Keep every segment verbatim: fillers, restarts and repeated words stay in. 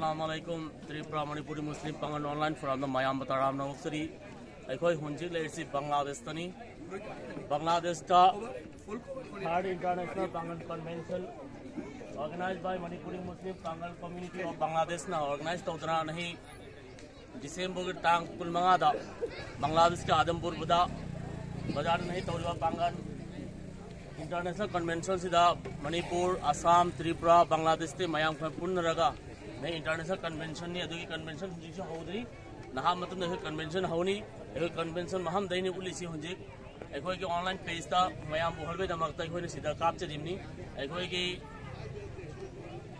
ꯑꯁꯂꯥꯃꯨ ꯑꯂꯥꯏꯀꯨꯝ꯫ ꯇ꯭ꯔꯤꯄꯨꯔꯥ ꯃꯅꯤꯄꯨꯔꯤ ꯃꯨꯁꯂꯤꯝ ꯄꯥꯡꯒꯜ ꯑꯣꯟꯂꯥꯏꯟ ꯐꯣꯔꯝꯗ ꯃꯌꯥꯝꯕꯨ ꯇꯔꯥꯝꯅ ꯑꯣꯛꯆꯔꯤ꯫ ꯑꯩꯈꯣꯏ ꯍꯧꯖꯤꯛ ꯂꯩꯔꯤꯁꯤ ꯕꯪꯒ꯭ꯂꯥꯗꯦꯁꯇꯅꯤ꯫ ꯕꯪꯒ꯭ꯂꯥꯗꯦꯁꯇ Third International Pangal Convention organized by Manipuri Muslim Pangal Community of Bangladesh ꯅ organize ꯇꯧꯗꯨꯅ ꯅꯍꯤ ꯗꯤꯁꯦꯝꯕꯔꯒꯤ ꯇꯥꯡ ꯀꯨꯟꯃꯉꯥꯗ ꯕꯪꯒ꯭ꯂꯥꯗꯦꯁꯀꯤ ꯑꯥꯗꯝꯄꯨꯔ ꯕꯖꯥꯔꯗ ꯅꯍꯤ ꯇꯧꯔꯤꯕ ꯄꯥꯡꯒꯜ International Convention ꯁꯤꯗ ꯃꯅꯤꯄꯨꯔ, ꯑꯁꯥꯝ, ꯇ꯭ꯔꯤꯄꯨꯔꯥ, ꯕꯪꯒ꯭ꯂꯥꯗꯦꯁꯇꯤ ꯃꯌꯥꯝ ꯈꯔ ꯄꯨꯟꯅꯔꯒ ꯅꯍꯤ International Convention ꯅꯤ꯫ ꯑꯗꯨꯒꯤ convention ꯍꯧꯖꯤꯛꯁꯨ ꯍꯧꯗ꯭ꯔꯤ꯫ ꯅꯍꯥ ꯃꯇꯨꯡꯗ ꯑꯩꯈꯣꯏ convention ꯍꯧꯅꯤ꯫ ꯑꯩꯈꯣꯏ convention ꯃꯐꯝꯗꯩꯅ ꯎꯠꯂꯤꯁꯤ ꯍꯧꯖꯤꯛ ꯑꯩꯈꯣꯏꯒꯤ online page ꯇ ꯃꯌꯥꯝ ꯎꯍꯟꯕꯒꯤꯗꯃꯛꯇ ꯑꯩꯈꯣꯏꯅ ꯁꯤꯗ ꯀꯥꯞꯆꯔꯤꯕꯅꯤ꯫ ꯑꯩꯈꯣꯏꯒꯤ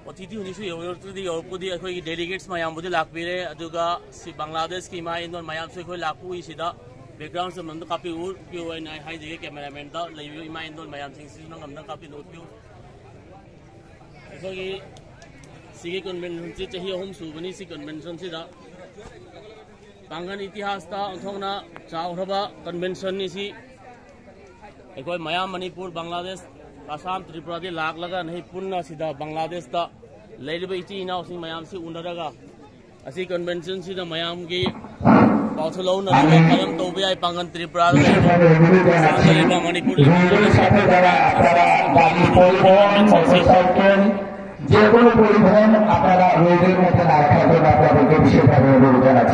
ꯑꯣ ꯇꯤ ꯇꯤ ꯍꯧꯖꯤꯛꯁꯨ ꯌꯧꯔꯛꯇ꯭ꯔꯗꯤ ꯌꯧꯔꯛꯄꯗꯤ ꯑꯩꯈꯣꯏꯒꯤ delegates ꯃꯌꯥꯝꯕꯨꯗꯤ ꯂꯥꯛꯄꯤꯔꯦ꯫ ꯑꯗꯨꯒ ꯁꯤ ꯕꯪꯒ꯭ꯂꯥꯗꯦꯁꯀꯤ ꯏꯃꯥ ꯏꯟꯗꯣꯜ ꯃꯌꯥꯝꯁꯨ ꯑꯩꯈꯣꯏ ꯂꯥꯛꯄ ꯎꯏ꯫ ꯁꯤꯗ background ꯁꯦ ꯑꯝꯇ ꯀꯥꯞꯄꯤꯌꯨ, ꯎꯠꯄꯤꯌꯨ ꯍꯥꯏꯅ ꯑꯩ ꯍꯥꯏꯖꯒꯦ꯫ Cameraman ꯗ ꯂꯩꯔꯤꯕ ꯏꯃꯥ ꯏꯟꯗꯣꯜ ꯃꯌꯥꯝꯁꯤꯡꯁꯤꯁꯨ ꯅꯪ ꯑꯝꯇ ꯀꯥꯞꯄꯤꯌꯨ, ꯎꯠꯄꯤꯌꯨ꯫ ꯑꯩꯈꯣꯏꯒꯤ ꯁꯤꯒꯤ convention ꯁꯤ ꯆꯍꯤ ꯑꯍꯨꯝ ꯁꯨꯕꯅꯤ꯫ ꯁꯤ convention ꯁꯤꯗ ꯄꯥꯡꯒꯜ ꯏꯇꯤꯍꯥꯁꯇ ꯑꯣꯟꯊꯣꯛꯅ ꯆꯥꯎꯈ꯭ꯔꯕ convention ꯅꯤ ꯁꯤ꯫ ꯑꯩꯈꯣꯏ ꯃꯌꯥꯝ ꯃꯅꯤꯄꯨꯔ, ꯕꯪꯒ꯭ꯂꯥꯗꯦꯁ, ꯑꯁꯥꯝ, ꯇ꯭ꯔꯤꯄꯨꯔꯥꯗꯒꯤ ꯂꯥꯛꯂꯒ ꯅꯍꯤ ꯄꯨꯟꯅ ꯁꯤꯗ ꯕꯪꯒ꯭ꯂꯥꯗꯦꯁꯇ ꯂꯩꯔꯤꯕ ꯏꯆꯤꯟ ꯏꯅꯥꯎꯁꯤꯡ ꯃꯌꯥꯝꯁꯤ ꯎꯅꯔꯒ ꯑꯁꯤ convention ꯁꯤꯗ ꯃꯌꯥꯝꯒꯤ ꯄꯥꯎꯁꯨ ꯂꯧꯅꯔꯒ ꯀꯔꯝ ꯇꯧꯕ ꯌꯥꯏ ꯄꯥꯡꯒꯜ ꯇ꯭ꯔꯤꯄꯨꯔꯥꯗ ꯂꯩꯔꯤꯕ, ꯂꯩꯔꯤꯕ ꯃꯅꯤꯄꯨꯔꯒꯤ ꯔোডের সাথে যারা আপনারা গাড়ি, পরিবহন, মোটরসাইকেল, যে কোনো পরিবহন আপনারা রোডের মধ্যে না রাখার জন্য আপনাদেরকে বিশেষভাবে অনুরোধ জানাচ্ছি।